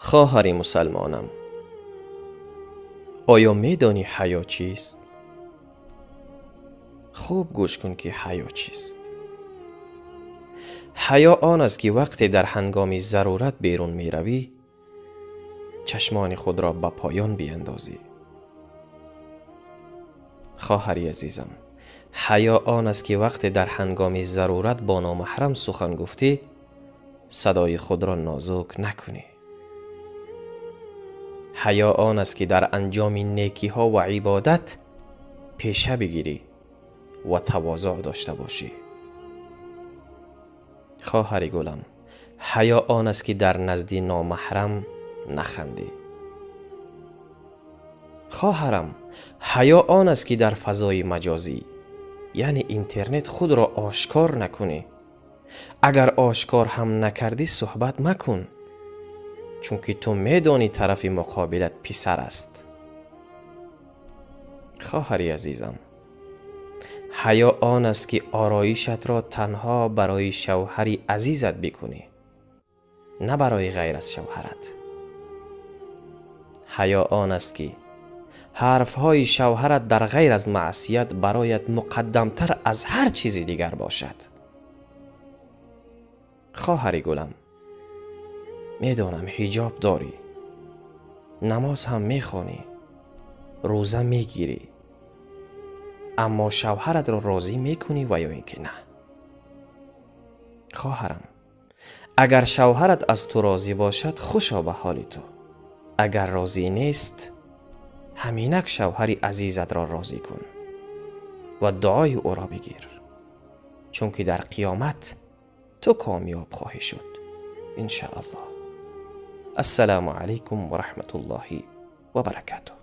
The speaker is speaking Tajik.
Хоҳари мусалмонам, оё медонӣ ҳаё чист? Хуб гӯш кун, ки ҳаё чист. Ҳаё он аст, ки вақте дар ҳангоми зарурат берун меравӣ, чашмони худро ба поён биандозӣ. Хоҳари азизам, ҳаё он аст, ки вақте дар ҳангоми зарурат бо номаҳрам сухан гуфтӣ, садои худро нозук накунӣ. Ҳаё он аст, ки дар анҷоми некиҳо ва ибодат пеша бигирӣ ва тавозӯъ дошта бошӣ. Хоҳари гулам, ҳаё он аст, ки дар назди номаҳрам нахандӣ. Хоҳарам, ҳаё он аст, ки дар фазои маҷозӣ, яъне интернет, худро ошкор накунӣ. Агар ошкор ҳам накардӣ, суҳбат макун, чунки ту медонӣ тарафи муқобилат писар аст. Хоҳари азизам, ҳаё он аст, ки ороишатро танҳо барои шавҳари азизат бикунӣ, на барои ғайр аз шавҳарат. Ҳаё он аст, ки ҳарфҳои шавҳарат дар ғайр аз маъсият бароят муқаддамтар аз ҳар чизи дигар бошад. Хоҳари гулам, медонам ҳиҷоб дорӣ, намоз ҳам мехонӣ, рӯза мегирӣ, аммо шавҳаратро розӣ мекунӣ ва ё ин ки на? Хоҳарам, агар шавҳарат аз ту розӣ бошад, хушо ба ҳоли ту. Агар розӣ нест, ҳаминак шавҳари азизатро розӣ кун ва дуои ӯро бигир, чунки дар қиёмат ту комёб хоҳӣ шуд, иншааллоҳ. Ассалому алайкум ва раҳматуллоҳи ва баракатуҳ.